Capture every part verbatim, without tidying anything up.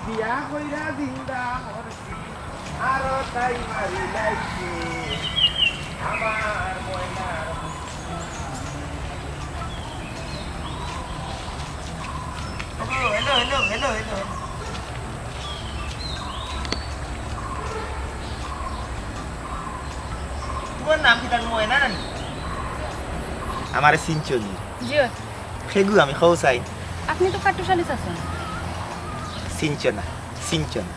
বিয়া কইরা জিন্দা মরছি, আরো তাই মারি লাইছে আমার ময়নার। Hello, hello, hello, hello. তোমার নাম কিতা, ময়না নানি? আমারে চিনছো নি? জি অয়। কেগু আমি, কও চাই। আপনি তো কাট্টুশ আলী চাচা। চিনছো না, চিনছো না।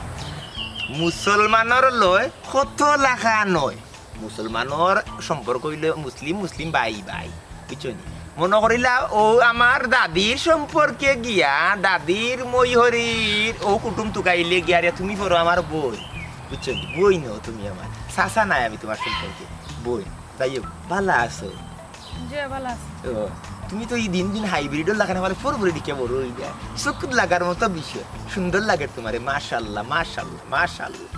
মুসলমানর লয় কত লাখান অয়। মুসলমানর সম্পর্ক অইলো মুসলিম, মুসলিম ভাই ভাই। বুঝছো নি? মনো করিলা অউ আমার দাদির সম্পর্কে গিয়া, দাদির মইহরির অউ কুটুম তুকাইলে গিয়া রে তুমি পড়ো আমার বইন। বুঝছো নি? বইন অও তুমি আমার। চাচা নায় আমি তোমার সম্পর্কে। বইন। যাই হোক, ভালা আছো? জি, ভালা আছি। ও, তুমি তো ই দিন দিন হাইব্রিডর লাখান, মানে ফোর ফোরে দিকে বড় অই যায়। চকুত লাগার মতো বিষয়। সুন্দর লাগে তোমারে, মাশাআল্লাহ, মাশাআল্লাহ, মাশাআল্লাহ।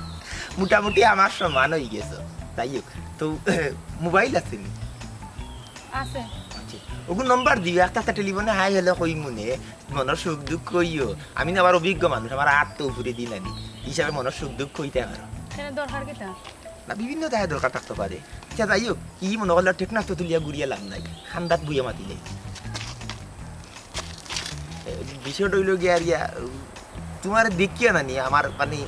মোটামুটি আমার সমান অই গেছো। যাই হোক, তো মোবাইল আছে নি? আছে। আচ্ছা, ওগু নম্বর দিও, একটা একটা টেলিফোনে হাই হ্যালো কইমুনে, মনর সুখ দুঃখ কইও। আমি না আবার অভিজ্ঞ মানুষ, আমার আত তো উপরে দি নানি। হিসাবে মনর সুখ দুঃখ কইতে পারো। কেনে, দরকার কিতা? না, বিভিন্ন দায় দরকার থাকতে পারে। আচ্ছা, যাই হোক, ই মনো করলে টেকনাফ তো তুলিয়া ঘুরিয়া লাভ নাই, খান্দাত বইয়া মাতিলে। এ, বিষয়টা অইলো গিয়া আর ইয়া, তোমার দেখিয়া নানি আমার মানে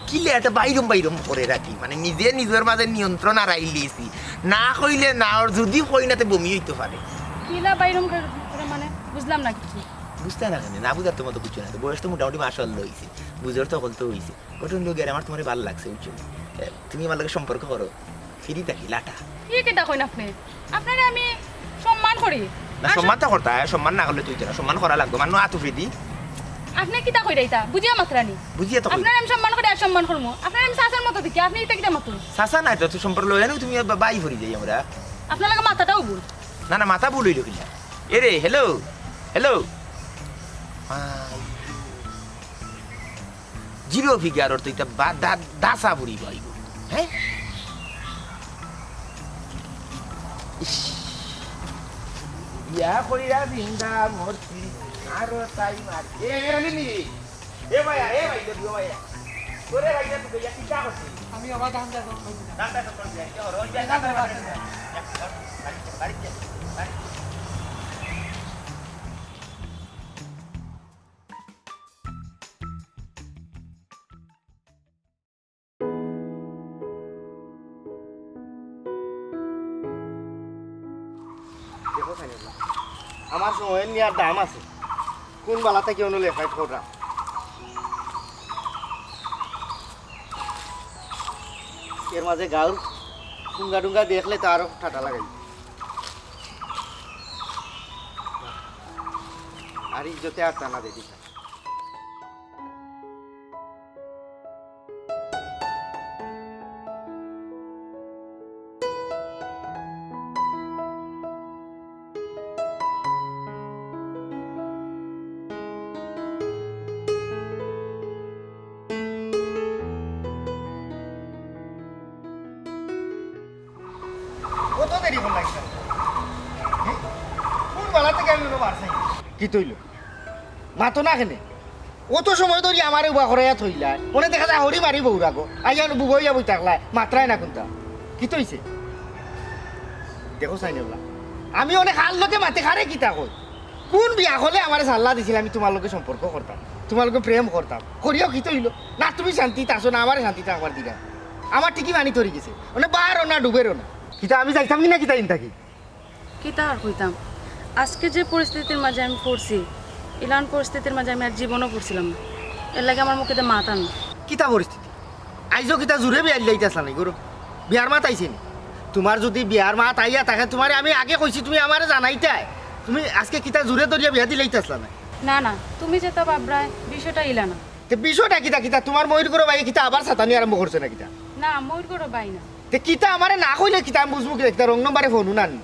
কিলা একটা বাইরম বাইরম করে রাখি, মানে নিজে নিজর মাঝে নিয়ন্ত্রণ হারাইলিছি। না কইলে না, আর যুদি কই না তে বমি অইতো পারে। কিলা বাইরম করে, করে মানে বুঝলাম না কিছু। বুঝতায় না কেনে, না বুঝার তো মতো কিছু না, তো বয়স তো মোটামুটি মাশাআল্লাহ অইছে, বুঝার তো অকল তো অইছে। ঘটনা অইলো গিয়া আমার তোমারে ভালা লাগছে, বুঝছো? এ, তুমি আমার লগে সম্পর্ক করো, ফিরি থাকি, লাটা। ই কিতা কইন আপনে? আপনারে আমি সম্মান করি। না, আর সম্মান তো করতায়, সম্মান না করলে তুই তো না, সম্মান করা লাগবো, মানো আতু ফিরি। আপনে কিতা কইরা ইতা? বুঝিয়া মাতরা নি। বুঝিয়া তো কই। আপনারে আমি সম্মান করি আর সম্মান করমু। আপনারে আমি চাচার মতো দেখি, আপনে ইতা কিতা মাতুন? চাচা নাই তো, তুই সম্পর্ক লই আনো, তুমি বা-, বাই ফিরি যাই আমরা। আপনার লগে মাতাটাও ভুল। না, না, মাতা ভুল অইলো কিলা? এ রে, হ্যালো, হ্যালো। জিরো ফিগারর তো ইতা বা-, দা-, দাসা বুড়ি পাইব, হ্যাঁ? ইস, বিয়া করিয়া জিন্দা মরছি, আরো তাই মার। এ, এ, রানী নি? এ ভাইয়া, এ ভাই, দেখো ভাইয়া। তোরে ভাইয়া, তুই ভাইয়া, কিতা করছিস? আমি আবার ধান চাষ করছি। ধান চাষ করছিস? এই যে, ওর ওই যে, ধান চাষ করছিস। বাড়িতে, বাড়িতে, বাড়িতে। দেখো সাইনুল্লাহ, আমার সময় নিয়ে আর দাম আছে। কোন বালা থাকি অনু লেখাই খোটা? এর মাঝে গাউর ডুঙ্গা ডুঙ্গা দেখলে তো আরো ঠাটা লাগাই। আর ইজ্জতে আর টানা দেখি। কত দেরি করলাই? কোন বালা থাকি আমি অনো বারছি? কিতা অইলো? মাতো না কেনে? অত সময় ধরি আমারে উবা করাইয়া থইলায়। অনে দেখা যায় হরি মারি বউরাগো। আইয়া অনো বুবইয়া বই থাকলায়, মাতরায় না কুনতা। কিতা অইছে? দেখো সাইনুল্লাহ, আমি অনে কার লগে মাতি কারে কিতা কই? কোন বিয়া করলে আমারে সাল্লা দিছিল আমি তুমার লগে সম্পর্ক করতাম, তুমার লগে প্রেম করতাম? করিয়াও কিতা অইলো? না তুমি শান্তিত আছো, না আমারে শান্তিত থাকবার দিলায়। আমার ঠিকই পানিত পড়ি গেছে। অনে বারও না, ডুবেরও না। কিতা আমি যাইতাম কি না কিতা ইন থাকি? কিতা আর কইতাম, আজকে যে পরিস্থিতির মাঝে আমি পড়ছি, ইলান পরিস্থিতির মাঝে আমি আর জীবনও পড়ছিলাম না। এর লাগি আমার মুখে তো মাত আন। কিতা পরিস্থিতি? আইজও কিতা জুরে বিয়ার লাইতাছলা নি গরু? বিয়ার মাত আইছে নি? তুমার যুদি বিয়ার মাত আইয়া থাকে, তুমারে আমি আগে কইছি, তুমি আমারে জানাইতায়। তুমি আজকে কিতা জুরে ধরিয়া বিয়া দিলাইতাছলা না? না, না, তুমি যেতা ভাবরায়, বিষয়টা ইলা না। তে বিষয়টা কিতা, কিতা? তুমার ময়ূর গরু ভাইয়ে কিতা আবার সাতানি আরম্ভ করছে না কিতা? না, ময়ূর গরু ভাই না। তে কিতা আমারে না কইলে কিতা আমি বুঝমু কিতা? কিতা রং নম্বরে ফোন না নি?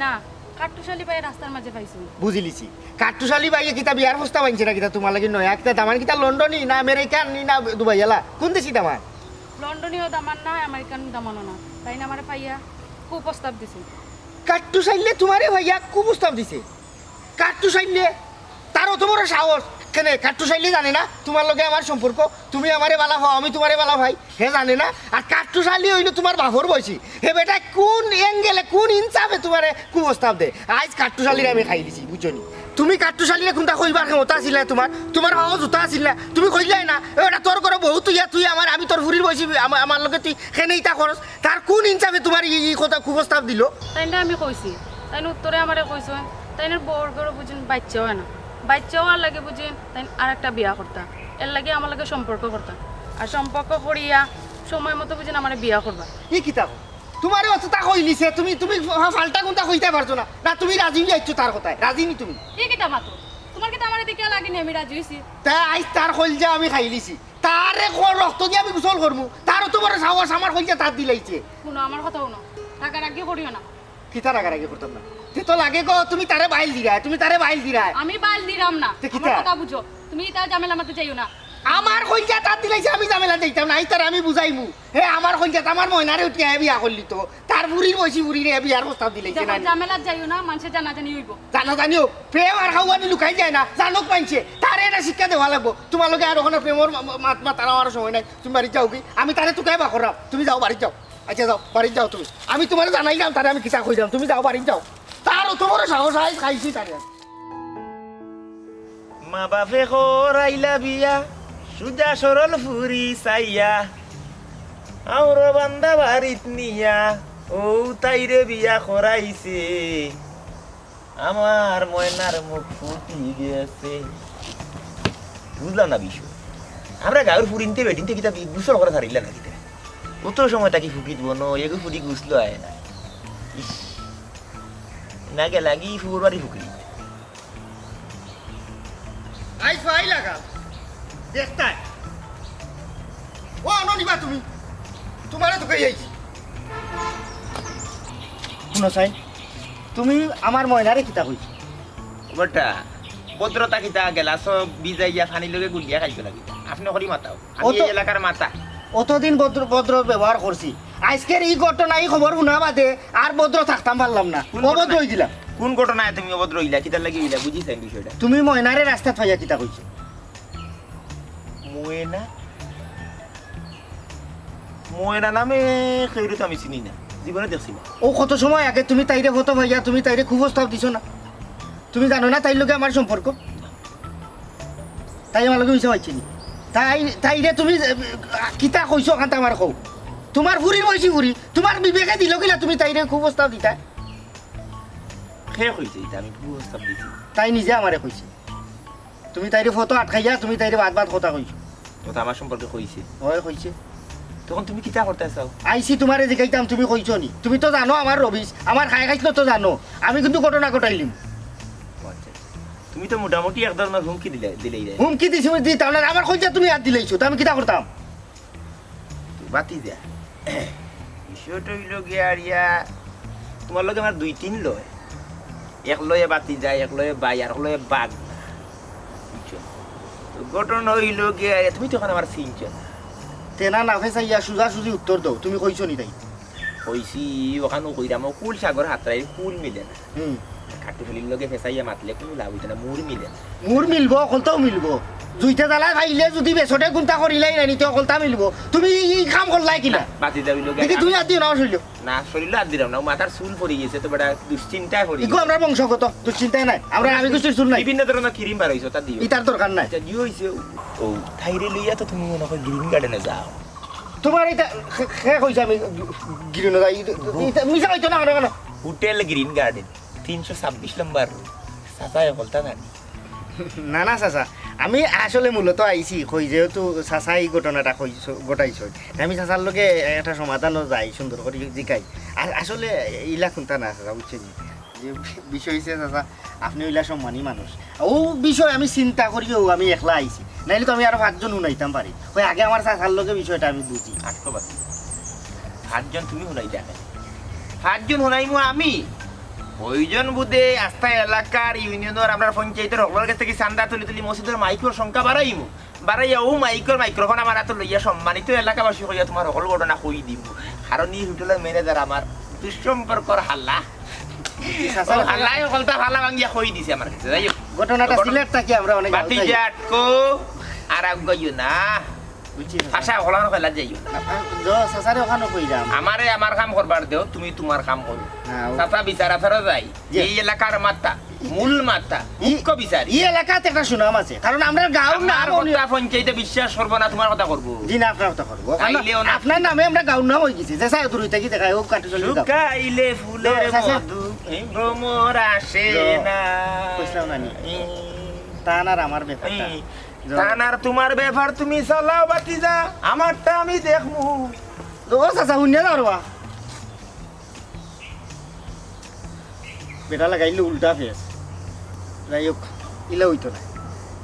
না, কাট্টুশ আলী ভাইয়ে রাস্তার মাঝে পাইছইন। বুঝিলিছি। কাট্টুশ আলী ভাইয়ে কিতা বিয়ার প্রস্তাব আনছে না কিতা তুমার লাগি নয়া? কিতা দামান কিতা লন্ডনি না আমেরিকান নি না দুবাইআলা? কোন দেশি দামান? লন্ডনিও দামান না, আমেরিকান দামানও না। তাইন আমারে পাইয়া কুপ্রস্তাব দিছে। কাট্টুশ আলীয়ে তুমারে পাইয়া কুপ্রস্তাব দিছে? কাট্টুশ আলীয়ে? তার অত বড় সাহস? কেনে, কাট্টুশ আলী জানে না তুমার লগে আমার সম্পর্ক? তুমি আমারে বালা পাও, আমি তুমারে বালা পাই, হে জানে না? আর কাট্টুশ আলী অইলো তুমার বাপর বয়সী। হে বেটা কুন অ্যাঙ্গেলে, কুন ইনসাফে তুমারে কুপ্রস্তাব দে? আইজ কাট্টুশ আলীরে আমি খাইলিছি, বুঝছো নি? তুমি কাট্টুশ আলীরে কুনতা কইবার ক্ষমতা আছিল না তুমার? তুমার পাও জুতা আছিল না? তুমি কইলায় না, "এ বেটা, তোর ঘরো বউ তুই, তুই আমার, আমি তোর ফুরির বয়সী, আমা-, আমার লগে তুই কেনে ইতা করস?" তার কুন ইনসাফে তুমার ই, ই কথা কুপ্রস্তাব দিলো? তাইনরে আমি কইছি, তাইন উত্তরে আমারে কইছইন, তাইনর বউর ঘরো বুঝইন বাইচ্চা অয় না, বাইচ্চা অওয়ার লাগি বুঝইন তাইন আরেকটা বিয়া করতা, এরলাগি আমার লগে সম্পর্ক করতা, আর সম্পর্ক করিয়া সময় মতো বুঝইন আমারে বিয়া করবা। ই কিতা কও? তুমারে অততা কইলিছে, তুমি, তুমি ফা-, ফাল্টা কুনতা কইতায় পারছো না? না, তুমি রাজি অইয়া আইছো তার কথায়, রাজি নি তুমি? ই কিতা মাতো? তুমার কিতা আমারে দেখিয়া লাগেনি আমি রাজি অইছি? তে আইজ তার কইলজা আমি খাইলিছি, তারে ক-, রক্ত দিয়া আমি গোসল করমু, তার অত বড় সাহস, আমার কইলজা তার দিলাইছে। হুনো, আমার কথা হুনো, রাগারাগি করিও না। কিতা রাগারাগি করতাম না? তে তো লাগে গো, তুমি তারে বাইল দিরায়, তুমি তারে বাইল দিরায়। আমি বাইল দিরাম না। তে কিতা? আমার কথা বুঝো, তুমি ইতা ঝামেলার মাঝে যাইও না। আমার কইলজা তার দিলাইছে, আমি ঝামেলা যাইতাম না। আইজ তারে আমি বুঝাইমু। হে আমার কইলজাত আমার ময়নারে উঠিয়া হে বিয়া করলি তো। তার ফুরির বয়সী ফুরিরে হে বিয়ার প্রস্তাব দিলাইছে দেখো, না নি? ঝামেলাত যাইও না, মানষে জানাজানি অইবো। জানাজানি অউক, প্রেম আর খাওয়ানি লুকাই যায় না, জানুক মানষে। তারে এটা শিক্ষা দেওয়া লাগবো। তুমার লগে আর অখন প্রেমর মা-, মা-, মাত মাতার আমার সময় নাই। তুমি বাড়িত যাওগি, আমি তারে তুকাইয়া বার কররাম। তুমি যাও, বাড়িত যাও। আচ্ছা, যাও, বাড়িত যাও তুমি। আমি তুমারে জানাইলাম, তারে আমি কিতা কইলাম। তুমি যাও, বাড়িত যাও। তার অত বড় সাহস, আইজ খাইছি তারে। মা বাপে করাইলা বিয়া, সুজা সরল ফুরি চাইয়া, আওরো বান্দা বাড়িত নিয়া, অউ তাইরে বিয়া করাইছে। আমার ময়নার মুখ ফুটি গেছে। বুঝলাম না বিষয়। আমরা গাঁওর ফুরিন্তে বেটিন্তে কিতা বি-, গোসল করা ছাড়িলা না কিতা? অত সময় থাকি ফুকরিত বনো, এগু ফুরি গোসল আয় না। ইস, না গেলাগি ফুবর বাড়ি ফুকরিত। আইজ পাই লাগা। দেখতায়। ও আনো নিবা তুমি। তুমারে তুকাই আইছি। হুনো চাই, তুমি আমার ময়নারে কিতা কইছো? ও বেটা, ভদ্রতা কিতা গেলাসো ভিজাইয়া পানির লগে গুলিয়া খাইছো না কিতা? আপনে করি মাতাও। আমি অত এই এলাকার মাতা। অতদিন ভদ্র, ভদ্র ব্যবহার করছি। আইজকের ই ঘটনা, ই খবর হুনা বাদে আর ভদ্র থাকতাম পারলাম না। কোন অভদ্র ঘটনা? অই দিলাম। কোন ঘটনায় তুমি অভদ্র অইলা? কিতার লাগি অইলা? বুঝি চাই বিষয়টা। তুমি ময়নারে রাস্তাত পাইয়া কিতা কইছো? ময়না? ময়না নামে কেউরে তো আমি চিনি না, জীবনে দেখছি না। অউ কত সময় আগে তুমি তাইরে ফটো পাইয়া তুমি তাইরে কুপ্রস্তাব দিছো না? তুমি জানো না তাইর লগে আমার সম্পর্ক? তাই আমার লগে মিছা মাতছে নি? তাই, তাইরে তুমি, এ, কিতা কইছো অখানতা আমারে কও। তুমার ফুরির বয়সী ফুরি, তুমার বিবেকে দিলো কিলা তুমি তাইরে কুপ্রস্তাব দিতায়? কে কইছে ইতা আমি কুপ্রস্তাব দিছি? তাই নিজে আমারে কইছে। তুমি তাইরে ফটো আটকাইয়া তুমি তাইরে বাদ বাদ কথা কইছো। কথা আমার সম্পর্কে কইছে? অয় কইছে। তখন তুমি কিতা করতায় চাও? আইছি তুমারে জিকাইতাম, তুমি কইছো নি? তুমি তো জানো আমার রবিশ, আমার খাই খাইছিল তো জানো, আমি কিন্তু ঘটনা ঘটাইলিমু। ও আচ্ছা, আচ্ছা। তুমি তো মোটামুটি এক ধরনের হুমকি দিলে, দিলেই রে। হুমকি দিছি, দিতাম না, আমার কইলজাত তুমি আত দিলাইছো, তো আমি কিতা করতাম? বাতিজা, বিষয়টা অইলো গিয়া আর ইয়া, তুমার লগে আমার দুই তিন লয়। এক লয়ে বাতিজা, এক লয়ে ভাই, আর এক লয়ে বাগনা। বুঝছো? তো ঘটনা অইলো গিয়া, তুমি তো অখন আমারে চিনছো না। তেনা না ফেসাইয়া সুজাসুজি উত্তর দেও, তুমি কইছো নি তাই? কইছি, অখানউ কইরাম, অউ কুল সাগর হাতরাইর কুল মিলে না। হুম। কাট্টুশ আলীর লগে ফেসাইয়া মাতলে কুনু লাভ অইতো না, মুড় মিলে না। মুড় মিলবো, অকলতাউ মিলবো। জুইতে জ্বালায় পাইলে যুদি বেসটে কুন্তা করিলাই না, নিতে অকলতা মিলবো। তুমি ই, ই কাম করলায় কিলা? না, বাতিজা অইলো গিয়া দেখি আমি তুমি আত দিও না, আমার শরীলো। না, শরীলো আত দিরাম না, অউ মাথার চুল পড়ি গেছে তো বেটা দুশ্চিন্তায় পড়ি ইগু গেছে। আমরা বংশগত, দুশ্চিন্তা নাই। আমরা আরবি গোষ্ঠীর চুল নাই। বিভিন্ন ধরনের ক্রিম বার অইছে, ওটা দিও। ইতার দরকার নাই। আচ্ছা, জি অইছে, অউ তাইরে লইয়া তো তুমি মনে হয় গ্রিন গার্ডেনে যাও। তুমার ইতা খে-, খে কইছে আমি গ্রিনো যাই? ইতা, ইতা মিছা কইতো না কেন, কেন? হোটেল গ্রিন গার্ডেন, তিনশো ছাব্বিশ নম্বর রুম। চাচায় অকলতা জানি। না, না, চাচা, আমি আসলে মূলত আইছি, কই যেহেতু চাচা ই ঘটনাটা কইছ-, ঘটাইছইন, আমি চাচার লগে একটা সমাধানও যাই, সুন্দর করি জিকাই। আর আসলে ইলা কুন্তা না, চাচা, বুঝছইন নি? যে বিষয় অইছে, চাচা, আপনে অইলা সম্মানী মানুষ। অউ বিষয় আমি চিন্তা করিউ আমি একলা আইছি, নাইলে তো আমি আরো পাঁচজন হুনাইতাম পারি। অউ আগে আমার চাচার লগে বিষয়টা আমি বুঝি। আটকো বাতি। পাঁচজন তুমি হুনাইতায়? পাঁচজন হুনাইমু আমি। প্রয়োজন বুঝে আস্তা এলাকার, ইউনিয়নর, আমরার পঞ্চায়েতর হকলর গেছ থাকি চান্দা তুলি তুলি মসজিদর মাইকর সংখ্যা বাড়াইমু। বাড়াইয়া অউ মাইকর মাইক্রোফোন আমার আতো লইয়া সম্মানিত এলাকাবাসী কইয়া তুমার হকল ঘটনা কই দিমু। কারণ ই হোটেলর ম্যানেজার আমার দুঃসম্পর্কর হালা। চাচা, অউ হালায় হকলতা ফালা ভাঙ্গিয়া কই দিছে আমার গেছে। যাই হোক, ঘটনাটা ঘটনা সিলেট থাকি আমরা অনেক আগে বাতি যাই। যে আটকো, আর আগুয়াইও না। বুঝছি, চাচা। চাচা, ওখানে ফেলা যাইও না। আ, জ-, চাচারে ওখানে কইলাম। আমারে আমার কাম করবার দেও, তুমি তুমার কাম করো। হ্যাঁ, ও- চাচা বিচার আচারও যাই। জি। এই এলাকার মাথা, মূল মাথা, ই-, মুখ্য বিচারি। ই এলাকাত একটা সুনাম আছে, কারণ আমরার গাঁওর আমার নাম অনি- কথা পঞ্চায়েতে বিশ্বাস করবো না, তুমার কথা করবো। জি না, আপনার কথা করবো। কারণ তাইলেও না। আপনার নামে আমরার গাঁওর নাম অইগেছে। যে চাচা দূরই থাকি দেখায়, ও কাটু চলি যাও। শুকাইলে ফুলের ও, চাচা। মধু, এই ভ্রমর আসে ও, না। কইছিলাম না নি? এই। তান আর আমার ব্যাপারটা। এই। যাও। তান আর তুমার ব্যাপার তুমি চালাও বাতিজা, আমারটা আমি দেখমু। ও চাচা, হুনিয়া যাও রে বা। বেটা লাগাইলে উল্টা ফেস। যাই হোক, ইলা অইতো না।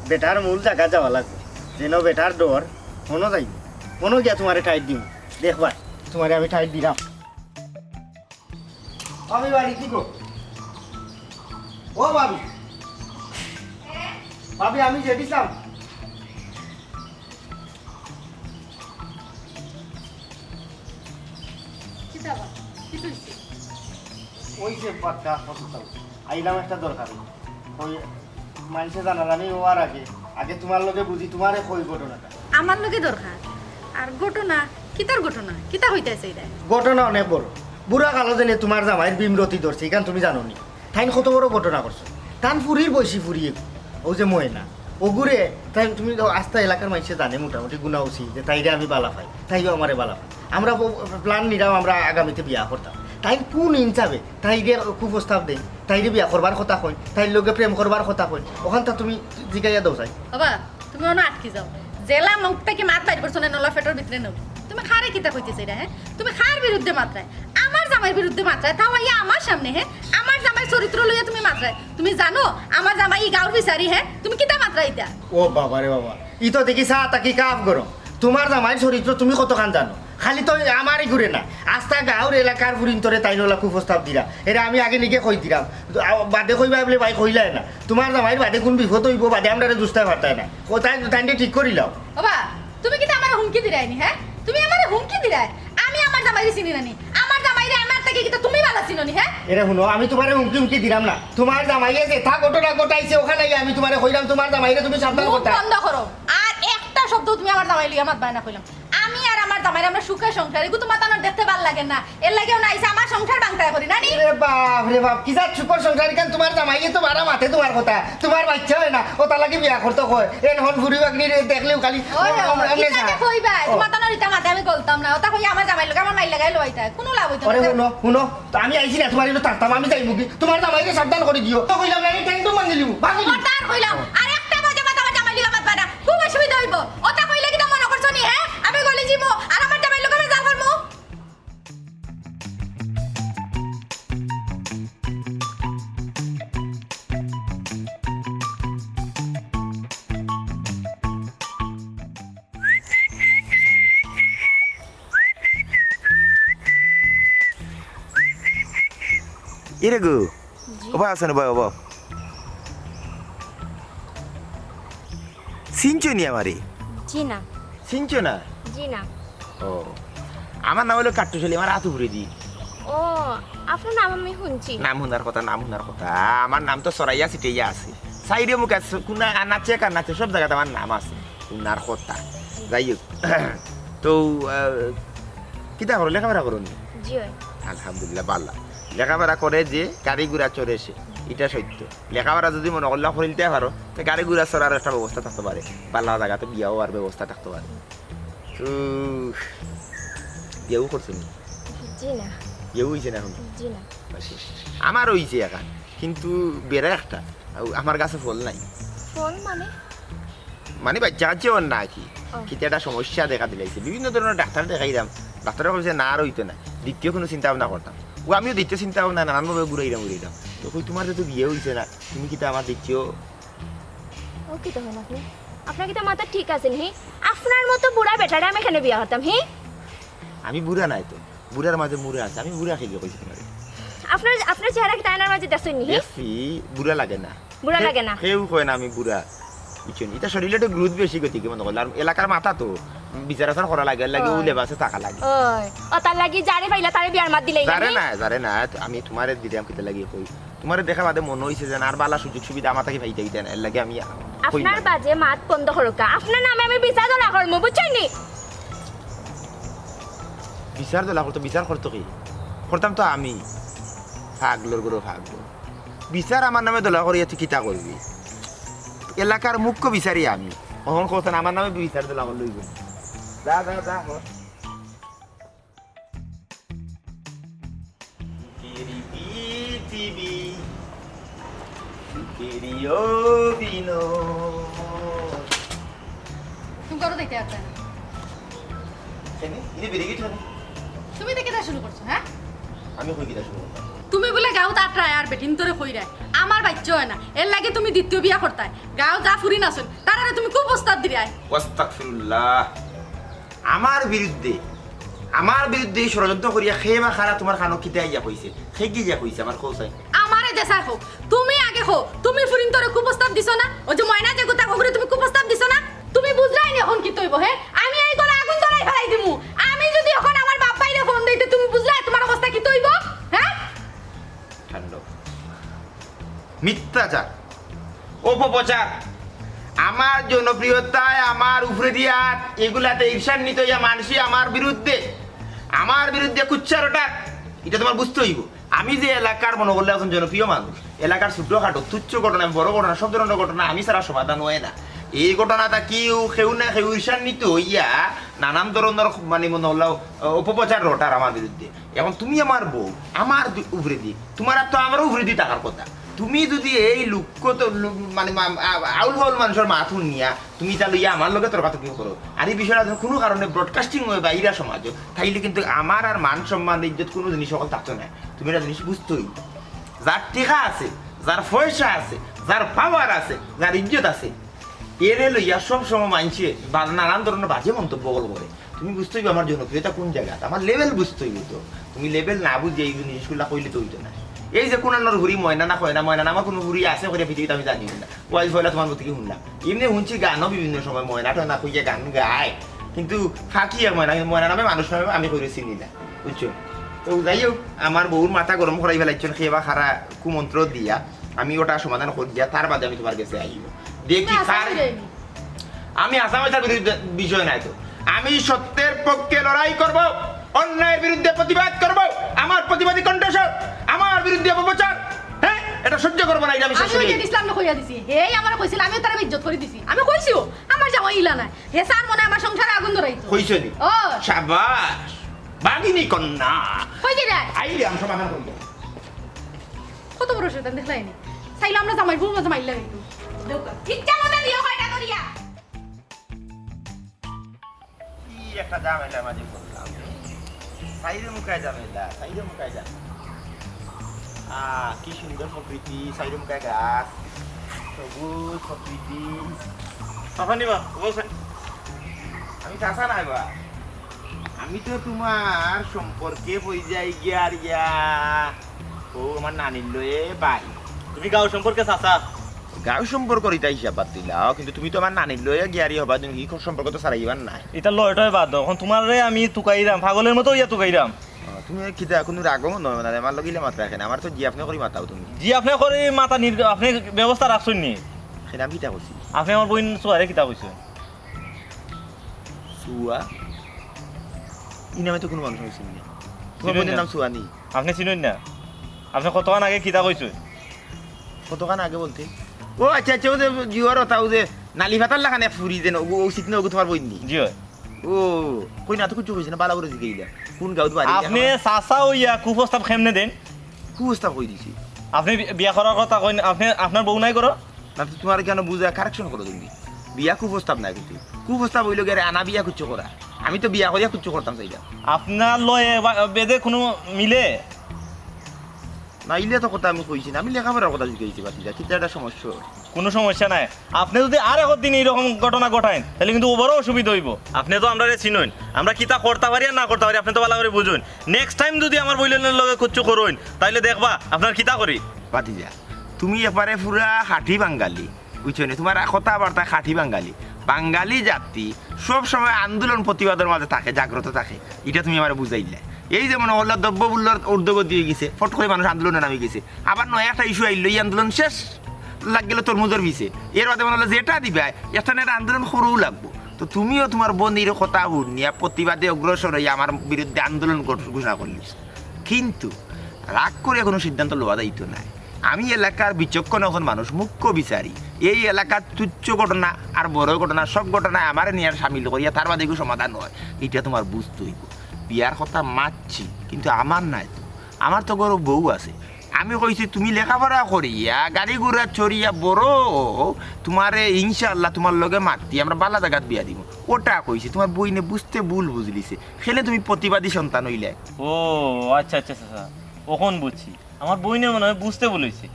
বেটার মূল জাগা যাওয়া লাগবো। যেন বেটার ডর, হনো যাইবো। হনো গিয়া তুমারে টাইট দিমু। দেখবা, তুমারে আমি টাইট দিলাম। ভাবি বাড়ি কি গো? ও ভাবি। ভাবি, আমি যেটিছলাম। কিতা বা? কিতা অইছে? ওই যে বাক্কা কতকাল। আইলাম একটা দরকারে। ওই মাইনষে জানাজানি অওয়ার আগে, আগে তুমার লগে বুঝি, তুমারে কই ঘটনাটা। আমার লগে দরকার? আর ঘটনা? কিতার ঘটনা? কিতা কইতাছে ইটা? ঘটনা অনেক বড়। বুড়া কালো যেনে তুমার জামাইর বিমরতি ধরছে, ইখান তুমি জানো নি? তাইন কত বড় ঘটনা করছে। তান ফুরির বয়সী ফুরি এগু, অউ যে ময়না, অগুরে, তাইন তুমি তো আস্তা এলাকার মাইনষে জানে মোটামুটি গুনা উচিত যে তাইরে আমি বালা পাই, তাইও আমারে বালা পায়। আমরা প-, প্ল্যান নিলাম, আমরা আগামীতে বিয়া করতাম। তাইন কুন ইনসাফে তাইরে কুপ্রস্তাব দেইন, তাইরে বিয়া করবার কথা কইন, তাইর লগে প্রেম করবার কথা কইন, অখানতা তুমি জিগাইয়া দেও চাই। বাবা, তুমি অনো আটকি যাও। যেলা মুখ থাকি মাত বাইর করছো না, অলা পেটর ভিতরে নেও। তুমি কারে কিতা কইতাছো ইটা, হে? তুমি কার বিরুদ্ধে মাতরায়? আমার জামাইর বিরুদ্ধে মাতরায়, তাও আইয়া আমার সামনে, হে? আমার জামাইর চরিত্র লইয়া তুমি মাতরায়। তুমি জানো, আমার জামাই ই গাঁওর বিচারি, হে? তুমি কিতা মাতরায় ইতা? ও বাবা রে বাবা, ই তো দেখি চা থাকি কাপ গরম। তুমার জামাইর চরিত্র তুমি কতখান জানো? খালি তো আমারই ঘুরে না, আস্তা গাঁওর এলাকার ফুরিন্তরে তাইন অলা কুপ্রস্তাব দিরা। এরে আমি আগে নিগে কই দিলাম। আ, বাদে কইবায় বুলে ভাই কইলায় না। তুমার জামাইর বাদে কুন বিপদ অইবো, বাদে আমরারে দুষতায় পারতায় না। ও তাইন, তাইনরে ঠিক করিলাও। বাবা, তুমি কিতা আমারে হুমকি দিরায় নি, হে? তুমি আমারে হুমকি দিরায়? আমি আমার জামাইরে চিনি না নি। আমার জামাইরে আমার থাকি কিতা তুমি বালা চিনো নি, হে? এরে হুনো, আমি তুমারে হুমকি হুমকি দিলাম না। তুমার জামাইয়ে যেতা ঘটনা ঘটাইছে অখান আইয়া আমি তুমারে কইলাম, তুমার জামাইরে তুমি সাবধান করতায়। বন্ধ করো। আর একটা শব্দ তুমি আমার জামাই লইয়া মাতবায় না কইলাম। আমি আর আমার জামাইর আমরা সুখে সংসার, এগু তো মাতানোর দেখতে ভালা লাগে না। এর লাগি অনো আইছে আমার সংসার ভাংতায় করি না নি? রে বাপ রে বাপ, কি জাত সুখর সংসার ইখান? তুমার জামাইয়ে তো বারা মাতে তুমার কথা, তুমার বাইচ্চা অয় না, অতার লাগি বিয়া করতো কয়। এন হন ফুরি বাগনিরে দেখলেউ খালি ওই, ওই, অমনে ইতা যায়। কইবায়, ও। তুমার তানোর ইতা মাতে আমি গলতাম না। অতা কইয়া আমার জামাইর লগে আমার মাইর লাগাই লইতায়, কুনু লাভ অইতো না। আরে হুনো, হুনো, তো আমি আইছি না, তুমার ইনো থাকতাম, আমি যাইমু গি? তুমার জামাইরে সাবধান করি দিও। তো কইলাম না, আমি ঠ্যাং তো ভাঙি দিমু, ভাঙি দিমু। খবরদার কইলাম, আর একটা বাজে মাত আমার জামাইর লগে মাতবা না। খুব অসুবিধা অইবো। অতা কইলে কিতা মনো করছো নি, হে? আমি গলি যিমু, আর আমার জামাইর লগে আমি যা করমু। এরে গো, জি। ওবা আছো নি বা, ওবা। চিনছো নি আমারে? জি না। চিনছো না? জি না। ও, আমার নাম অইলো কাট্টুশ আলী, আমার আত উপরে দি। ও, আপনার নাম আমি হুনছি। নাম হুনার কথা, নাম হুনার কথা। আমার নাম তো ছড়াইয়া ছিটাইয়া আছে। চাইরো মুখে আছে, কুনা আনাচে কানাচে সব জাগাত আমার নাম আছে। হুনার কথা। যাই হোক। তো, আহ, কিতা করো? লেখাপড়া করো নি? জি অয়। আলহামদুলিল্লাহ, বালা। লেখাপড়া করে যে গাড়ি ঘোড়া চড়ে সে, ইটা সত্য। লেখাপড়া যুদি মনো করলা করিলতায় পারো, তে গাড়ি ঘোড়া চড়ার একটা ব্যবস্থা থাকতো পারে, বালা জাগাত বিয়া অওয়ার ব্যবস্থা থাকতো পারে। তো বিয়াও করছো নি? জি না। বিয়াও অইছে না এখন? জি না। আচ্ছা। আমার অইছে এখন, কিন্তু বেড়া একটা, আমার গাছে ফল নাই। ফল মানে? মানে বাইচ্চা কাচ্চা অর না আর কি। ও। কিতা একটা সমস্যা দেখা দিলাইছে, বিভিন্ন ধরনর ডাক্তার দেখাইলাম, ডাক্তারে কইছে না আর অইতো না, দ্বিতীয় কুনু চিন্তা ভাবনা করতাম। ও আমিও দ্বিতীয় চিন্তা ভাবনা নানান ভাবে ঘুরাইলাম ঘুরাইলাম। তো কই তুমার তো বিয়া অইছে না, তুমি কিতা আমার দ্বিতীয় ও কিতা কইন আপনে? আপনার কিতা মাথা ঠিক আছে নি? আপনার মতো বুড়া বেটারে আমি কেনে বিয়া করতাম, হি? আমি বুড়া নায় তো, বুড়ার মাঝে মুড়া আছে, আমি বুড়া কেগিয়ে কইছি তুমারে। আপনার, আপনার চেহারা কিতা আয়নার মাঝে দেখছইন নি, হি? দেখছি, বুড়া লাগে না। বুড়া লাগে না। কেউ কয় না আমি বুড়া। বুঝছো নি? ইটা শরীরে একটু গ্রোথ বেশি গতিকে মনে করলে। আর এলাকার মাথা তো, বিচার আচার করা লাগে, এর লাগি ও। লেবাসে থাকা লাগে। ওই, অতার লাগি যারে পাইলা তারে বিয়ার মাত দিলাইলা যারে নি? না, যারে না, আমি তুমারে দিলাম কিতা লাগি কই। তোমারে দেখা বাদে মনো অইছে যেন আর বালা সুযোগ সুবিধা আমার থাকি পাইতায় পাইতায় না, এর লাগি আমি কই না। আপনার বাজে মাত বন্ধ করউক্কা। আপনার নামে আমি বিচার দলা করমু, বুঝছইন নি? বিচার দলা করতো, বিচার করতো কে? করতাম তো আমি। পাগলর ঘরো পাগল। বিচার আমার নামে দলা করিয়া তুই কিতা করবি? এলাকার মুখ্য বিচারি আমি। অখন কওছাইন আমার নামে বিচার দলা করলে অইবো নি? যা, যা, যা, কর। সুখেরই পৃথিবী, সুখেরই অভিনয়। তুমি করো দেখতে পারবে না। কেনে? ইনি বেরিয়ে গেছে কেনে? তুমি দেখে দা শুরু করছো, হ্যাঁ? আমি কই কিতা শুরু করতাম? তুমি বুলে গাঁওত আটরায় আর বেটিন্তরে কইরায়, আমার বাইচ্চা অয় না, এর লাগি তুমি দ্বিতীয় বিয়া করতায়। গাঁও যা ফুরিন আছইন, তারারে তুমি কুপ্রস্তাব দিরায়। ওয়াস্তাগফিরুল্লাহ। আমার বিরুদ্ধে, আমার বিরুদ্ধে এই ষড়যন্ত্র করিয়া কে বা কারা তোমার কানো কিতা আইয়া কইছে? কে গিয়া কইছে আমার কও চাই? আমারে দেশায় কও, তুমি আগে কও, তুমি ফুরিন্তরে কুপ্রস্তাব দিছো না? ওই যে ময়না যেগু তার অগুরে তুমি কুপ্রস্তাব দিছো না? তুমি বুঝরায় নি অখন কিতা অইবো, হে? আমি এই ঘরো আগুন ধরাই ফালাই দিমু। আমি যদি অখন আমার বাপ ভাইরে ফোন দেই, তে তুমি বুঝরায় তোমার অবস্থা কিতা অইবো, হ্যাঁ? কাণ্ড। মিথ্যাচার, অপপ্রচার, আমার জনপ্রিয়তায় আমার উপরে দিয়া এগুলাতে ঈর্ষান্বিত অইয়া মানষে আমার বিরুদ্ধে, আমার বিরুদ্ধে কুচ্চা রটার, ইটা তোমার বুঝতে অইবো। আমি যে এলাকার মনো করলে একজন জনপ্রিয় মানুষ, এলাকার ছোটখাটো তুচ্ছ ঘটনা, বড় ঘটনা, সব ধরনের ঘটনা আমি ছাড়া সমাধান অয় না। এই ঘটনাটা কেউ, কেউ না কেউ ঈর্ষান্বিত অইয়া নানান ধরনের মানে মনো করলে অপপ্রচার রটার আমার বিরুদ্ধে। এখন তুমি আমার বউ, আমার দি-, উপরেদি, তোমার আর তো আমারও উপরেদি থাকার কথা। তুমি যদি এই লুক্ক তো লু-, মানে মা-, আ-, আউল ফাউল মানষর মাত হুনিয়া তুমি ইতা লইয়া আমার লগে তর্কাতর্কি করো, আর এই বিষয়টা যদি কোনো কারণে broadcasting অয় বাইরা সমাজো, তাইলে কিন্তু আমার আর মান সম্মান ইজ্জত কোনো জিনিস অকল থাকতো নায়। তুমি একটা জিনিস বুঝতে অইবো, যার টেকা আছে, যার পয়সা আছে, যার power আছে, যার ইজ্জত আছে, এরে লইয়া সব সময় মানষে বা-, নানান ধরনের বাজে মন্তব্য অকল করে। তুমি বুঝতে অইবো আমার জনপ্রিয়তা কোন জাগাত, আমার level বুঝতে অইবো তো। তুমি level না বুঝিয়া এই জিনিসগুলা কইলে তো অইতো না। এই যে কুনানোর ফুরি ময়না না কয় না, ময়না নামে কোনো ফুরি আছে করিয়া পৃথিবীত আমি জানি না। ওয়াইজ হইলে তোমার মতো কি হুনলাম? এমনি হুনছি গানও বিভিন্ন সময় ময়না টয়না কইয়া গান গায়, কিন্তু ফাঁকি আর ময়না, ময়না নামে মানুষ নামে আমি কইরে চিনি না, বুঝছো? তো যাই হোক, আমার বউর মাথা গরম করাই ফেলাইছইন, কে বা কারা কুমন্ত্র দিয়া, আমি ওটা সমাধান করিয়া তার বাদে আমি তোমার গেছে আইবো। দেখি না, কার আশা করি। আমি আসামি তার বিরুদ্ধে বিষয় নাই তো, আমি সত্যের পক্ষে লড়াই করব, অন্যায়ের বিরুদ্ধে প্রতিবাদ করব। আমার প্রতিবাদী কণ্ঠস্বর, আমার বিরুদ্ধে অপপ্রচার, হ্যাঁ, এটা সহ্য করবো না, এটা আমি শেষ আমিও করি। ইজ্জত ইসলাম না কইয়া দিছি, হে আমারে কইছিল, আমিও তারে ইজ্জত করি দিছি, আমি কইছিও, আমার জামাই ইলা না, হে স্যার মনে আমার সংসারে আগুন ধরাইতো। কইছো নি? ও। সাবাস, বাগিনী কন্যা। কই যে রে? আইলে আমি সমাধান করি। কত বড় শয়তান দেখলাই নি? চাইলে আমরা জামাই বউ মাঝে মাইল্লা দিত। ইচ্ছা মতো দিও কয়টা করিয়া। কি একটা ঝামেলা মাঝে পড়লাম। সাইরে মুখায় ঝামেলা, সাইরে মুখায় ঝামেলা। আহ, কি সুন্দর প্রকৃতি, সাইরে মুখায় গাছ, সবুজ প্রকৃতি। চাচা নিবা, বলছেন। আমি চাচা নাই বা, আমি তো তোমার সম্পর্কে বই যাই গিয়া আর ইয়া। ও আমার নানির লয়ে ভাই। তুমি গাঁও সম্পর্কে চাচা। গাঁও সম্পর্ক ইতা হিসাব বাদ দিলাও, কিন্তু তুমি তো আমার নানির লয়ে গিয়ারি হবা, তুমি কি সম্পর্ক তো ছাড়াইবার নাই। এটা লয়টায় বাদ দাও। এখন তোমারে আমি তুকাইরাম, পাগলের মতো ইয়া তুকাইরাম। আহ, তুমি কিতা কোনো রাগও মনে হয় না, আমার লগে ইলা মাত রাখে না, আমার তো জি আপনি করি মাতাও তুমি। জি, আপনি করে মাথা নির-, আপনি ব্যবস্থা রাখছেন নি? সেটা আমি কিতা করছি? আপনি আমার বইন সুয়ারে কিতা কইছেন? সুয়া? এই নামে তো কোনো মানুষ আমি চিনি না। তোমার চিনি বোনের না। নাম সুয়া নি? আপনি চিনেন না? আপনি কতক্ষণ আগে কিতা কইছেন? কতক্ষণ আগে বলতে? ও আচ্ছা আচ্ছা, ও যে জিওর ওটা, ও যে নালি পাতার লাখানে ফুরি দেন, ও, ও সিট না, ও তোমার বইন নি? জি হয়। ও, কই না তো কিছু কইছে না, বালা করে জিগাইলা। কোন গাঁওত বাড়ি? আপনি চাচা হইয়া কুপ্রস্তাব কেমনে দেন? কুপ্রস্তাব কই দিছি? আপনি বি-, বিয়া করার কথা কইন, আপনি, আপনার বউ নাই করো? না তো তোমার কেন বুঝা কারেকশন করো তুমি? বিয়া কুপ্রস্তাব না কিন্তু। কুপ্রস্তাব হইল গেলে আনা বিয়া কুচ্ছ করা। আমি তো বিয়া করিয়া কুচ্ছ করতাম চাইলাম। আপনার লয়ে বা-, বেদে কোনো মিলে? না, ইলে তো কথা আমি কইছি না, আমি লেখাপড়ার কথা জিজ্ঞাসা করছি, বাতিজা, কিতা একটা সমস্যা? কোনো সমস্যা নাই। আপনি যদি আর এক দিন এইরকম ঘটনা ঘটাইন, তাহলে কিন্তু বড় অসুবিধা হইব। আপনি তো আমরারে চিনইন, আমরা কিতা করতা পারি আর না করতা পারি, আপনি তো ভালো করে বুঝইন। Next time যদি আমার বইনের লগে কুচ্ছু করইন, তাইলে দেখবা আপনার কিতা করি। বাতিজা, তুমি এপারে পুরা খাঁটি বাঙালি, বুঝছো নি? তোমার কথাবার্তা খাঁটি বাঙালি। বাঙালি জাতি সব সময় আন্দোলন প্রতিবাদের মাঝে থাকে, জাগ্রত থাকে, এটা তুমি আমারে বুঝাইলে। এই যে মনো করলা দ্রব্যমূল্যর ঊর্ধ্বগতি অইগেছে, ফট করি মানুষ আন্দোলনে নামি গেছে, আবার নয়া একটা ইস্যু আইলো, এই আন্দোলন শেষ, লাগি গেলো তরমুজর পিছে। এর বাদে মনো করলা যেটা দিবায়, একটা না একটা আন্দোলন করুউ লাগবো। তো তুমিও তুমার বইনর কথা হুনিয়া প্রতিবাদে অগ্রসর অইয়া আমার বিরুদ্ধে আন্দোলন ঘোষ-, ঘোষণা করলিছো। কিন্তু রাগ করিয়া কুনু সিদ্ধান্ত লওয়া যাইতো নায়। আমি এলাকার বিচক্ষণ একজন মানুষ, মুখ্য বিচারি। এই এলাকার তুচ্ছ ঘটনা আর বড় ঘটনা, সব ঘটনায় আমারে নিয়া শামিল করিয়া তার বাদে এগু সমাধান অয়, ইটা তুমার বুঝতে অইবো। বিয়ার কথা মাতছি, কিন্তু আমার নায় তো, আমার তো ঘরো বউ আছে। আমি কইছি, "তুমি লেখাপড়া করিয়া, গাড়ি ঘোড়া চড়িয়া বড় অও, তুমারে ইনশাআল্লাহ তুমার লগে মাতি আমরা বালা জাগাত বিয়া দিমু।" ওটা কইছি, তুমার বইনে বুঝতে ভুল বুঝলিছে। কেনে তুমি প্রতিবাদী সন্তান অইলে? ও আচ্ছা, আচ্ছা, আচ্ছা, আচ্ছা। অখন বুঝছি। আমার বইনে মনে অয় বুঝতে ভুল অইছে।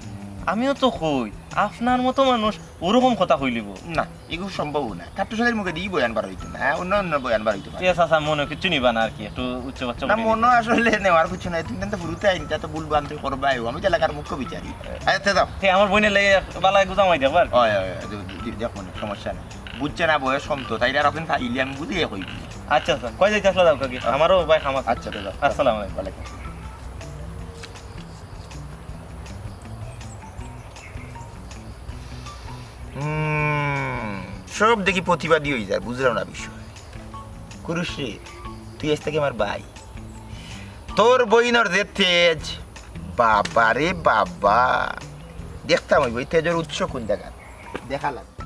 আমিও তো কই, আপনার মতো মানুষ ওরকম কথা কইলিবো। না, এগু সম্ভব না। কাট্টুশ আলীর মুখেদি ই বয়ান বার অইতো না, অন্য অন্য বয়ান বার অইতো পারে। এ চাচা, মনো কিচ্ছু নিবা না আর কি, একটু উচ্চ বাচ্চ না, মনো আসলে নেওয়ার কিচ্ছু নাই। তুমি তো ফুরুতাইন, ইতা তো ভুল ভ্রান্তি করবায়উ। আমি তো এলাকার মুখ্য বিচারি। আচ্ছা, যাও। তে আমার বইনর লাগি বালা এগু জামাই দেখবা আর কি। অয়, অয়, অয়, দে-, দে-, দেখ মনে, সমস্যা নাই। বুঝছে না বয়স কম তো, তাইরে আর একদিন পাইলে আমি বুঝিয়া কইমু। আচ্ছা, আচ্ছা, কই যাইতাছলা যাও কাকি, আমারও ভাই কাম আছে। আচ্ছা, তে যাও। আসসালামু আলাইকুম। ওয়ালাইকুম। হুম, সব দেখি প্রতিবাদী অই যায়, বুঝলাম না বিষয়। কুরুশ রে, তুই আইজ থাকি আমার ভাই। তোর বইনর যে তেজ, বাবা রে বাবা, দেখতাম অইবো ই তেজর উৎস কুন জাগাত, দেখা লাগবো।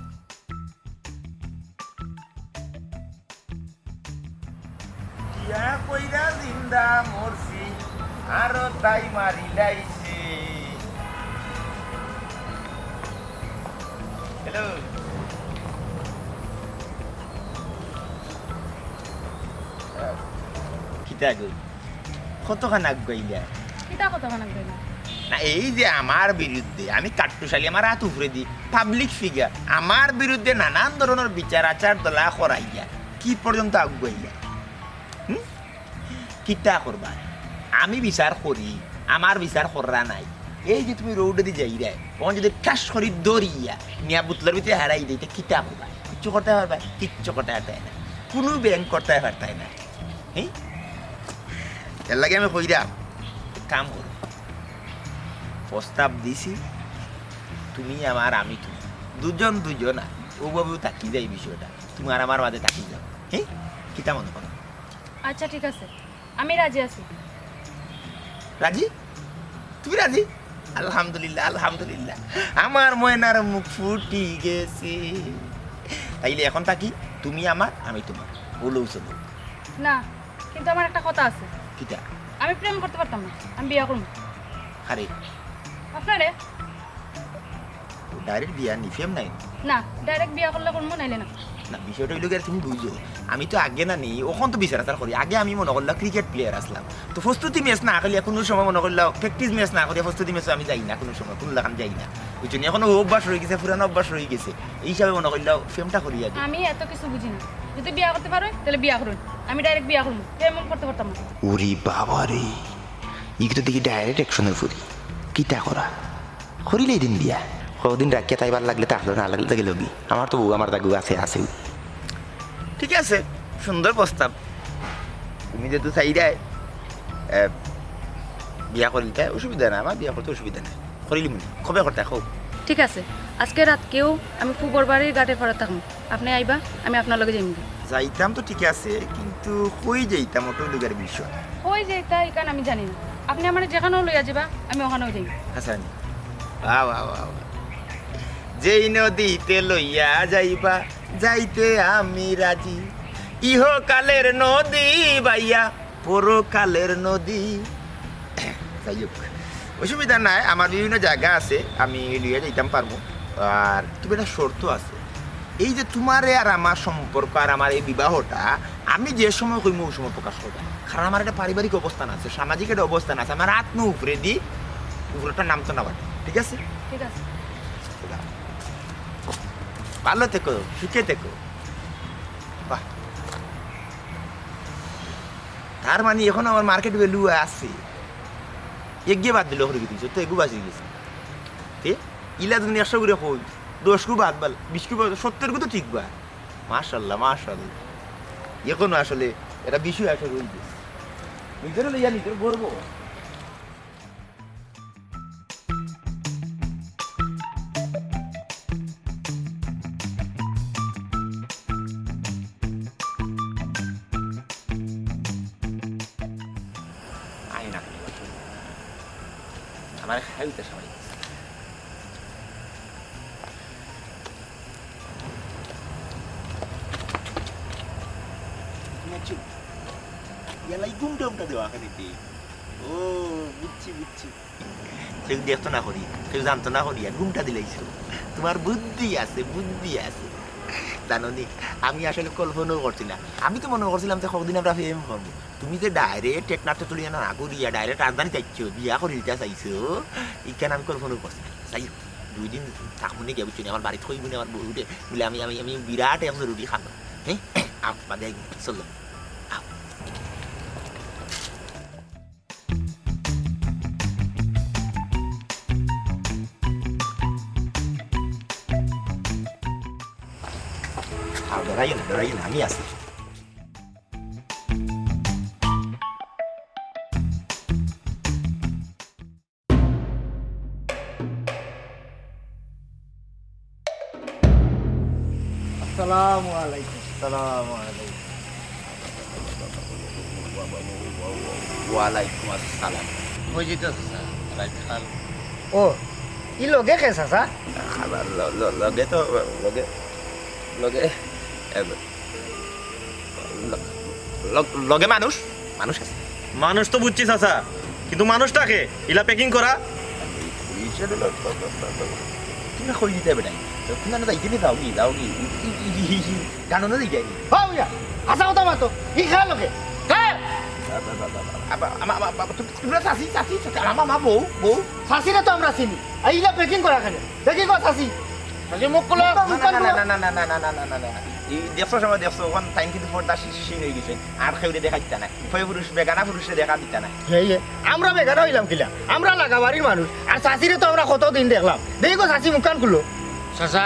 বিয়া কইরা জিন্দা মরছি, আরো তাই মারিলাইছে। হ্যালো। কিতা গো? কতখান আগুয়াইলা? কিতা কতখান আগুয়াইলা? না, এই যে আমার বিরুদ্ধে, আমি কাট্টুশ আলী, আমার আত উপরেদি, পাবলিক ফিগার, আমার বিরুদ্ধে নানান ধরনর বিচার আচার দলা করাইয়া কি পর্যন্ত আগুয়াইলা? হুম? কিতা করবা? আমি বিচার করি, আমার বিচার কররা নায়। এই যে তুমি রোডেদি যাইরায়, অখন যদি ঠাস করি ধরিয়া নিয়া বুতলর ভিতরে হারাই দেই, তে কিতা করবা? কিচ্ছু করতায় পারবায়? কিচ্ছু করতায় পারতায় না। কুনু ব্যাঙ করতায় পারতায় না। হ্যাঁ? এর লাগি আমি কইরাম, এক কাম করো, প্রস্তাব দিছি, তুমি আমার, আমি তুমি, দুইজন দুইজন, আর ওভাবেও থাকি যায় বিষয়টা, তুমি আর আমার মাঝে থাকি যাও। হ্যাঁ, কিতা মনো করো? আচ্ছা, ঠিক আছে, আমি রাজি আছি। রাজি? তুমি রাজি? আলহামদুলিল্লাহ, আলহামদুলিল্লাহ, আমার ময়নার মুখ ফুটি গেছে। তাইলে এখন থাকি তুমি আমার, আমি তোমার, বলো চলো। না, কিন্তু আমার একটা কথা আছে। কিতা? আমি প্রেম করতে পারতাম না, আমি বিয়া করমু। আরে। আপনারে। ও ডাইরেক্ট বিয়া নি, প্রেম নাই? না, ডাইরেক্ট বিয়া করলে করমু, নাইলে না। না, বিষয়টা অইলো গিয়া তুমি বুঝো, আমি তো আগে না নি, অখন তো বিচার আচার করি। আগে আমি মনো করলাম ক্রিকেট প্লেয়ার আছলাম, তো প্রস্তুতি ম্যাচ না খেলিয়া কুনু সময় মনো করলাম, প্র্যাকটিস ম্যাচ না করিয়া প্রস্তুতি ম্যাচো আমি যাই না কুনু সময়, কুনু লাখান যাই না। বুঝছো নি? অখন অভ্যাস রইগেছে, পুরানা অভ্যাস রইগেছে। এই হিসাবে মনো করলাম প্রেমটা করি আগে। আমি এত কিছু বুঝি না। যদি বিয়া করতে পারো, তাইলে বিয়া করুন। আমি ডাইরেক্ট বিয়া করমু। প্রেম করতে পারতাম না। ওরে বাবা রে, ই তো দেখি ডাইরেক্ট অ্যাকশনে পড়ি। কিতা করা? করিলে এদিন বিয়া। কদিন রাখিয়া তাই ভালা লাগলে থাকলো, না লাগলে তো গেলোগি। আমার তো বউ, আমার দাগু আছে, আছে। ঠিক আছে, সুন্দর প্রস্তাব। তুমি যেহেতু চাইরায়, এ, বিয়া করিলতায়, অসুবিধা নাই, আমার বিয়া করতে অসুবিধা নাই। করিলিমুনে। কবে করতায়, কও। ঠিক আছে, আজকে রাইতকেউ আমি ফুবর বাড়ির ঘাটর পাড়ো থাকমু। আপনে আইবা, আমি আপনার লগে যাইমু। যাইতাম তো ঠিক আছে, কিন্তু কই যাইতাম, ওটা অইলো গিয়া বিষয়। কই যাইতা, ইখান আমি জানি না। আপনে আমারে যেখানেও লইয়া যাইবা, আমি ওখানেও যাইমু। হাছানি। বাহ, বাহ, বাহ, বাহ। যেই নদীতে লইয়া যাইবা, যাইতে আমি রাজি। ইহকালের নদী বাইয়া, পরকালের নদী। যাই হোক, অসুবিধা নাই, আমার বিভিন্ন জাগা আছে, আমি লইয়া যাইতাম পারমু। আর তবে একটা শর্ত আছে, এই যে তুমারে আর আমার সম্পর্ক আর আমার এই বিবাহটা, আমি যে সময় কইমু, ওই সময় প্রকাশ করবা, কারণ আমার একটা পারিবারিক অবস্থান আছে, সামাজিক একটা অবস্থান আছে, আমার আত নু উপরেদি, উপরেটা নামতো না পারে, ঠিক আছে? ঠিক আছে। ভালো থেকো, সুখে থেকো। বাহ। তার মানে এখন আমার মার্কেট ভ্যালু আছে। এগিয়ে বাদ দিল করে দিছো, তো এগু বাঁচি গেছে। তে ইলা তুমি একশো করে কই, দশ গু বাদ বাল, বিশ গু বাদ, সত্তর গু তো ঠিক বা। মাশাল্লাহ, মাশাল্লাহ। এখনো আসলে এটা বিষয় আসলে রয়ে গেছে। নিজরে লইয়া নিজর গর্ব। আয় না। আমার খাইতে সবাই। ইয়ালাই ঘুমটা উমটা দেওয়া খানিতে। ও, বুঝছি, বুঝছি। কেউ দেখতো না করি, কেউ জানতো না করি, আর ঘুমটা দিলাইছো। তোমার বুদ্ধি আছে, বুদ্ধি আছে। জানো নি, আমি আসলে কল্পনাও করছি না। আমি তো মনে করছিলাম যে কতদিন আমরা প্রেম করবো। তুমি যে direct টেকনাফ তেঁতুলিয়া না করিয়া direct রাজধানী চাইছো, বিয়া করিলতা চাইছো, ইখান আমি কল্পনাও করছি না। যাই হোক, দুই দিন থাকবো নি গিয়া, বুঝছো নি? আমার বাড়িত কইবো নি আমার বউরে, বলে আমি, আমি, আমি বিরাট এক জরুরি কাম। হ্যাঁ? আও, বাদে আইবো, চলো। আও। আও, ডরাইও না, ডরাইও না, আমি আছি। আসসালামু আলাইকুম। আসসালামু আলাইকুম। ওয়ালাইকুম আসসালাম। কই যাইতাছো, চাচা? রাইত খাল। ও, ই লগে কে, চাচা? খাবার ল-, ল-, লগে তো, লগে, লগে, এ, ল-, ল-, লগে মানুষ, মানুষ আছে। মানুষ তো বুঝছি চাচা, কিন্তু মানুষটা কে? ইলা packing করা? তুমি কই দিতে বেটাই? তুমি না যাইতে নি যাওগি, যাওগি। গানো না যাইতে নি। হ্যাঁ, বুঝা। হাছা কথা মাতো। ই খা লগে। খা। আবা, আমা, আমা, আমা, তু-, তুমরা চাচি, চাচি, চাচি। আমা, আমা, বউ, বউ। চাচিরে তো আমরা চিনি। আর ইলা packing করা কেনে? দেখি গো চাচি। চাচি, মুখ খুলো। মুখ, মুখ না, না, খুলো। না, না, না, না, না, না, না, না, না। এই দেখছো সময় দেখছো, অখন তাইন কিন্তু পর্দা শি-, শিন অই গেছে। আর কেউরে দেখাইতা না। উভয় পুরুষ, বেগানা পুরুষরে দেখা দিতা না। হে, হে, আমরা বেগানা অইলাম কিলা? আমরা লাগা বাড়ির মানুষ। আর চাচিরে তো আমরা কতদিন দেখলাম। দেখি গো চাচি মুখখান খুলো। চাচা,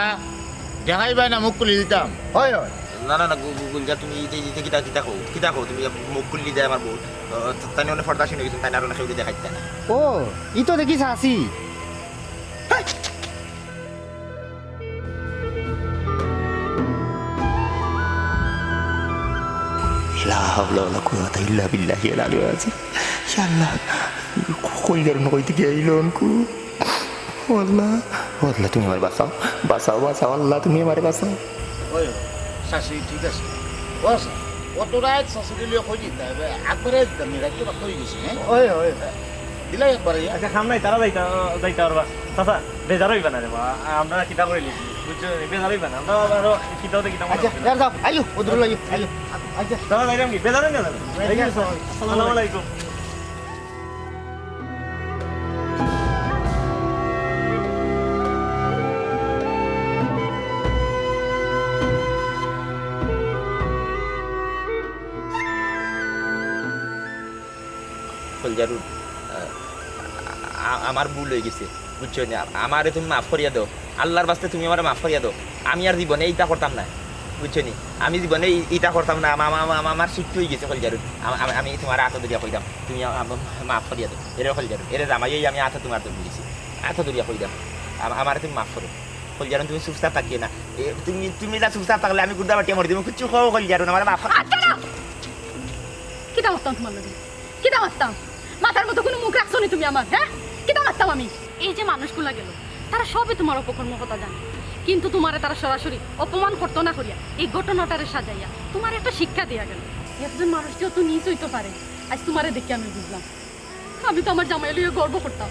দেখাইবায় না, মুখ খুলি দিতাম। হয়, হয়। না, না, না, গু-, গু-, গুলজার, তুমি ইতে, ইতে কিতা, কিতা কও? কিতা কও? তুমি মুখ খুলি দেয় আমার বউ। আহ, তাইন অনে পর্দা শিন অই গেছে, তাইন আর অনে কেউরে দেখাইতা না। ও, ই তো দেখি চাচি। হেই! লা হাওলা ওয়ালা কুওয়াতা ইল্লা বিল্লাহিল আলিয়্যিল আযীম। ইয়া আল্লাহ, কই যেন কইতে গিয়া আইলো অনকু। ও আল্লাহ, ও আল্লাহ, তুমি আমারে বাঁচাও, বাঁচাও, বাঁচাও, আল্লাহ, তুমি আমারে বাঁচাও। ওই, চাচি ঠিক আছে। ও আচ্ছা, অত রাইত চাচিরে লইয়া কই দিতা? একবারে দিতাম নি, রাইত তো বাক্কা অই গেছে, হ্যাঁ? ওই, ওই। দিলাই একবারে, ইয়া। আচ্ছা, কাম নাই, তারা যাইতা, যাইতা পারবা। চাচা, বেজার অইবা না রে বা, আমরা কিতা করিলি, বুঝছো? বেজার অইবা না, আমরা আরো কিতা অইতে কিতা মনে আচ্ছা, করি না। যাও, যাও, আইও, ওদের আইও, আইও। আচ্ছা। চাচা, যাইলাম কি? বেজার অইবা না। ওয়ালাইকুম আসসালাম। আসসালামু আলাইকুম। কলজারু, আ-, আ-, আমার ভুল অই গেছে, বুঝছো নি? আ-, আমারে তুমি মাফ করিয়া দেও, আল্লার ওয়াস্তে তুমি আমারে মাফ করিয়া দেও। আমি আর জীবনে ইতা করতাম না, বুঝছো নি? আমি জীবনে ই-, ইতা করতাম না। আমা-, আমা-, আমা-, আমা-, আমার শিক্ষা অই গেছে, কলজারু। আমা-, আমা-, আমি তুমারে আতো ধরিয়া কইতাম, তুমি আ-, আ-, মাফ করিয়া দেও। এরে কলজারু, এরে জামাই অই আমি আতো তুমার ধরিয়া দিছি, আতো ধরিয়া কইতাম, আমা-, আমারে তুমি মাফ করো। কলজারু, তুমি চুপচাপ থাকিও না। এ, তুমি, তুমি না চুপচাপ থাকলে আমি গুর্দা বাটিয়া মরি দিমু। কিচ্ছু কও, কলজারু, আমারে মাফ করো। আচ্ছা, না। কিতা মাততাম তুমার লগে? কিতা মাততাম? মাতার মতো কুনু মুখ রাখছো নি তুমি আমার, হ্যাঁ? কিতা মাততাম আমি? এই যে মানুষগুলা গেল, তারা সবে তুমার অপকর্ম কথা জানে, কিন্তু তুমারে তারা সরাসরি অপমান করতো না করিয়া এই ঘটনাটারে সাজাইয়া তুমারে একটা শিক্ষা দিয়া গেল। একজন মানুষ যে অত নিচ অইতো পারে, আইজ তুমারে দেখিয়া আমি বুঝলাম। আমি তো আমার জামাই লইয়া গর্ব করতাম।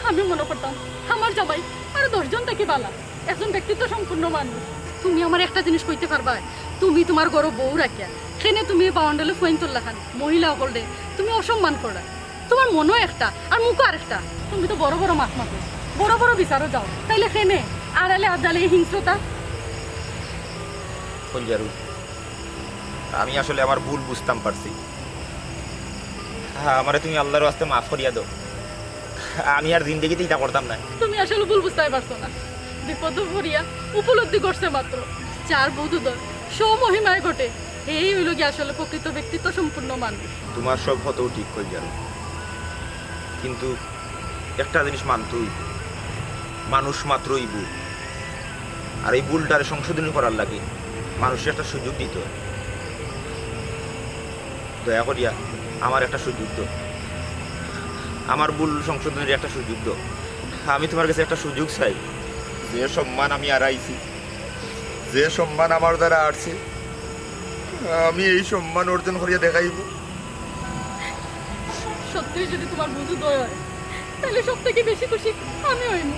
আমি মনো করতাম আমার জামাই আরো দশ জন থাকি বালা, একজন ব্যক্তিত্ব সম্পন্ন মানুষ। তুমি আমারে একটা জিনিস কইতে পারবায়, তুমি তুমার ঘরো বউ রাখিয়া কেনে তুমি এই বাউন্ডালে ফুয়াইন্তর লাখান মহিলা অকলরে তুমি অসম্মান কররায়? তুমার মনো একটা আর মুখো আরেকটা। তুমি তো বড় বড় মাত মাতো, বড় বড় বিচারো যাও, তাইলে কেনে আড়ালে আবডালে এই হিংস্রতা? কলজারু, আমি আসলে আমার ভুল বুঝতাম পারছি। হ্যাঁ, আমারে তুমি আল্লার ওয়াস্তে মাফ করিয়া দেও। আমি আর জিন্দেগিতে ইতা করতাম না। তুমি আসলে ভুল বুঝতায় পারছো না। বিপদো পড়িয়া উপলব্ধি করছে মাত্র। যার বদুদর স্বমহিমায় ঘটে, হেই অইলো গিয়া আসলে প্রকৃত ব্যক্তিত্ব সম্পূর্ণ মানুষ। তোমার সব কত ঠিক কই জানো, কিন্তু একটা জিনিস মানতে অইব, মানুষ মাত্রই ভুল। আর এই ভুলটারে সংশোধনী করার লাগি মানুষরে একটা সুযোগ দিতে অয়। দয়া করিয়া আমার একটা সুযোগ দাও, আমার ভুল সংশোধনীর একটা সুযোগ দাও। আমি তোমার কাছে একটা সুযোগ চাই। যে সম্মান আমি আরাইছি, যে সম্মান আমার দ্বারা আরছে, আমি এই সম্মান অর্জন করিয়া দেখাইব। সত্যিই যদি তোমার বুঝ উদয় হয়, তাহলে সব থেকে বেশি খুশি আমি অইমু।